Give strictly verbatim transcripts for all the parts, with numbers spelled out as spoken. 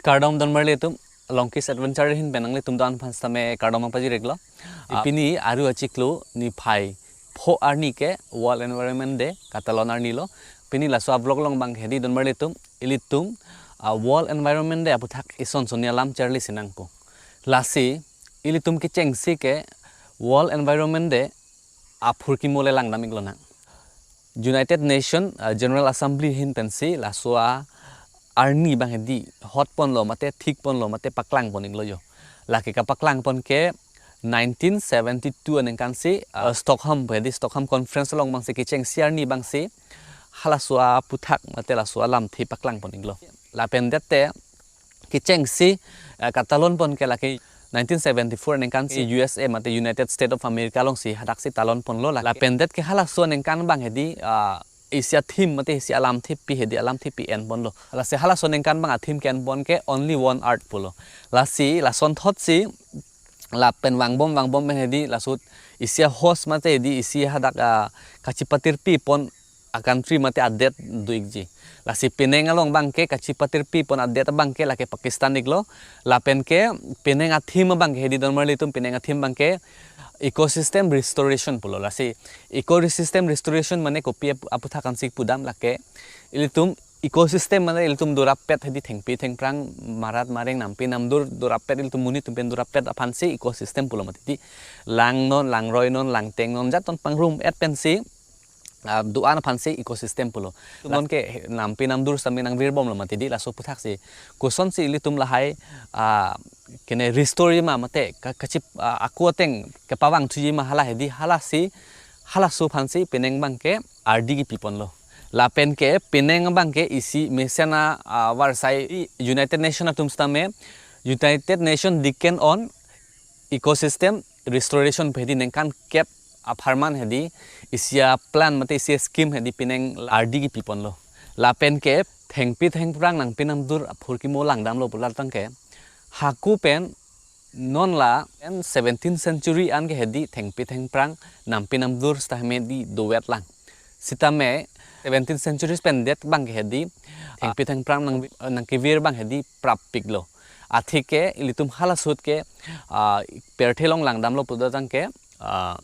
Kardom donmarli atum, Longki's Adventure ahin pen nanglitum do-an aphan sitame kardom nangpajir-iklo. Ah. Pini Aru achiklo niphai pho arni ke World Environment Day, katalon arni lo. Pini laso a-vlog along abang hedi donmarli atum, ilitum, ah, World Environment Day aputhak ison sonni alam charli si nangpo. Lasi ilitum kechengsi ke World Environment Day aphurkimo le langdam-iklo nang. United Nation, ah, General Assembly ahin pensi laso a-arni abang hedi hot ponlo mate thik ponlo mate paklang pon-iklo jo. Lake kapaklang pon ke nineteen seventy-two aningkan si, ah, Stockholm pu hedi Stockholm Conference along abangsi kechengsi arni abangsi halaso aputhak mate laso alamthe paklang pon-iklo. Lapen det te kechengsi, eh, katalon pon ke lake nineteen seventy-four aningkan si U S A mate United States of America alongsi hadaksi talon ponlo lake. Lapen det ke halaso aningkan abang hedi, ah, isi a-theme mate isi alamthepi hedi alamthepi en ponlo. Lasi halaso aningkan abang a-theme ke-en pon ke Only One Earth pulo. Lasi lasonthotsi lapen vangbom vangbom pen hedi laso isi a-host mate hedi isi hadak, ah, kachipatirpi pon a-country mate adet do-ikji. Lasi penang along abang ke kachipatirpi pon adet abang ke lake Pakistan-iklo. Lapen ke penang a-theme abang ke hedi donmarli atum penang a-theme abang ke ecosystem restoration pulo. Lasi ecosystem restoration mane kopi ap-, aputhak ansi pudam lake ilitum ecosystem mane ilitum dorap-pet hedi thengpi thengphrang marat mareng nampi namdur dorap-pet ilitum monit atum pen dorap-pet aphansi ecosystem pulo mati di. Langnon, langroinon, langtengnon jat ton pangrum-et pensi, ah, do-an aphansi ecosystem pulo. Tumon ke nampi namdur sitame nangvirbomlo mati di laso aputhaksi. Kosonsi ilitum lahai, ah, kene restore ma mate ka-, kachip, ah, ako ateng kepavangthuji ma hala hedi halasi, halaso aphansi penang abang ke ardi kepi ponlo. Lapen ke penang abang ke isi mesen a, ah, varsai United Nation atum sitame United Nation Decade on Ecosystem Restoration pu hedi ningkan kep apharman hedi isi a-plan mate isi a-scheme hedi penang ardi kepi ponlo. Lapen ke thengpi thengphrang nampi namdur aphurkimo langdamlo pulo tangke hako pen non la en seventeenth century an ke hedi thengpi thengphrang nampi namdur sitame hedi dovet lang. Sitame seventeenth century pen det abang ke hedi thengpi thengphrang nang, nangkevir abang hedi prappiklo. Atheke ilitum hala ahut ke, ah, pirthe along langdamlo pulo tangke, ah,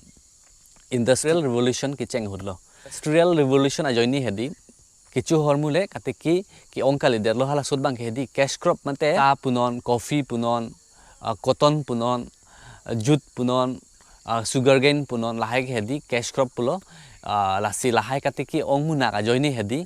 Industrial Revolution kecheng ahutlo. Industrial Revolution ajoine hedi kecho ahormu le katiki ke-ong kalidetlo. Hala ahut abang ke hedi cash crop mate ta punon, coffee punon, ah, cotton punon, ah, jute punon, ah, sugar cane punon, lahai ke hedi cash crop pulo. Ah, lasi lahai katiki ong munak ajoine hedi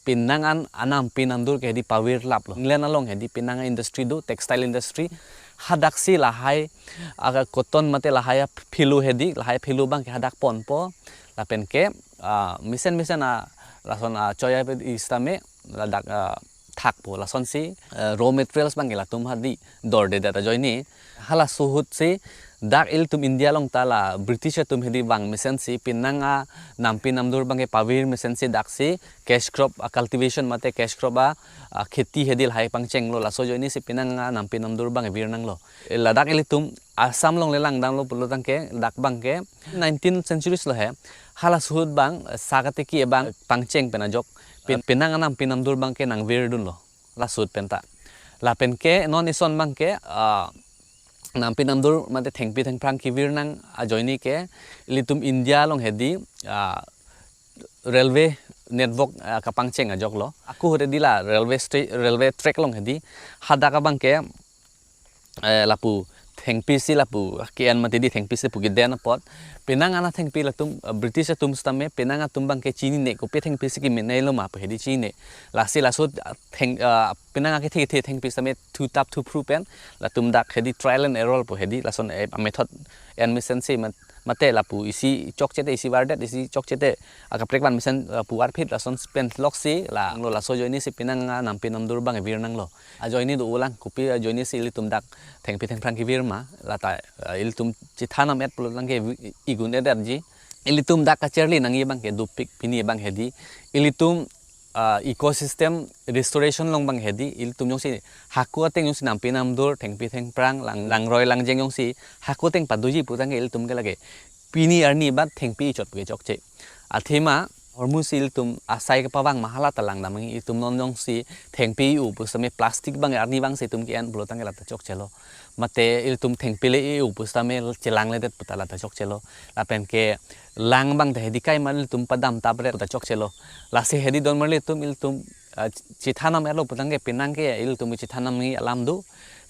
penang an anampi namdur ke hedi pavirlaplo. England along hedi penang a-industry do, textile industry. Hadaksi lahai a-cotton mate lahai aphilo hedi, lahai aphilo abang ke hadak ponpo. Lapen ke, ah, mesen mesen a lason achoi a-pen sitame ladak, ah, thakpo. Lasonsi, ah, raw materials abang ke latum hedi dordedet ajoine. Hala ahutsi dak ilitum India along ta la British atum hedi vang mesensi penang anampi namdur abang ke pavir mesensi daksi cash crop a-cultivation mate cash crop a, ah, kheti hedi lahai pangchenglo. Laso ajoinesi penang anampi namdur abang vir nanglo. Ladak ilitum Assam along le langdamlo pulo tangke dak abang ke nineteenth centuries lo he. Hala ahut abang sa katiki abang pangcheng pen ajok pen-, penang anampi namdur abang ke nangvirdunlo. La ahut penta. Lapen ke non ison abang ke, ah, nampi namdur mate thengpi thengphrang kevir nang ajoine ke ilitum India along hedi, ah, railway network, ah, kapangcheng ajoklo. Ako ahut hedi la railway sta-, railway track along hedi hadak abang ke, eh, lapu thengpi si lapu ke-en mati di thengpi si pu keden apot. Penang anathengpi latum, eh, British atum sitame penang atum abang ke chinine, kopi thengpi si kemenei lo ma pu hedi chinine. Lasi laso, ah, theng, ah, penang akethe kethe thengpi sitame thutap thuphru pen latum dak hedi trial and error pu hedi lason, eh, a-method en mesensi mat-, mate lapu isi chokche te isi vardet, isi chokche te akaprek van mesen, ah, pu arphit lason pen loksi la nanglo. Laso ajoinesi penang anampi namdur abang vir nanglo. Ajoine do-olang, kopi ajoinesi ilitum dak thengpi thengphrang kevir ma, lata, eh, ilitum chethan nam-et pulo tangke vi-, igun-edetji. Ilitum dak kacharli nangji abang ke dopik pini abang hedi. Ilitum, ah, ecosystem restoration along abang hedi. Ilitum jongsi hako ateng jongsi nampi namdur, thengpi thengphrang, lang, langroi langjeng jongsi hako ateng padoji pu tangke ilitum ke lake pini arni abang thengpi chot pu ke chokche. Athema Hormu si ilitum asai kepavang ma hala ta langdam nangji. Ilitum non jongsi thengpi i-u pusitame plastic abang arni abang si itum ke-en pulo tangte lata chokchelo. Mate ilitum thengpi le i-u pusitame chelangledet puta lata chokchelo. Lapen ke lang abang ta hedi kaimar ilitum padam tapret puta chokchelo. Lasi hedi donmarli atum, ilitum ah, chethan nam-etlo putangte penang ke ilitum chethan nam nangji alam do.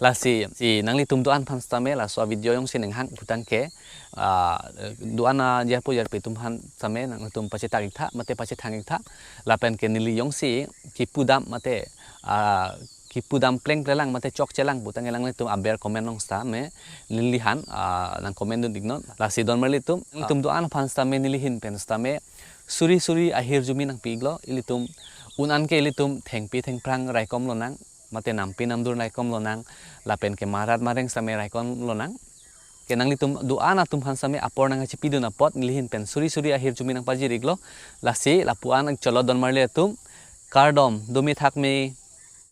Lasi si nanglitum do-an aphan sitame laso video jongsi ning hang putangte, ah, do-an ajarpo ajarpi atum aphan sitame nanglitum pachetak iktha mate pachethang iktha. Lapen ke neli jongsi kipudam mate, ah, kipudam plengple lang mate chokche lang putangte nanglitum aber comment along sitame neli aphan, ah, nang comment dun iknon. Lasi donmarli atum, nanglitum do-an aphan sitame neli ahin pen sitame suri suri ahirjume nangpi iklo. Ilitum un-an ke ilitum thengpi thengphrang raikom lonang, mate nampi namdur raikom lonang, lapen ke marat mareng sitame raikom lonang. Ke nanglitum do-an atum aphan sitame apor nangchipidun apot neli ahin pen suri suri ahirjume nangpajir iklo. Lasi lapu-an cholo donmarli atum, kardom, dome thakme.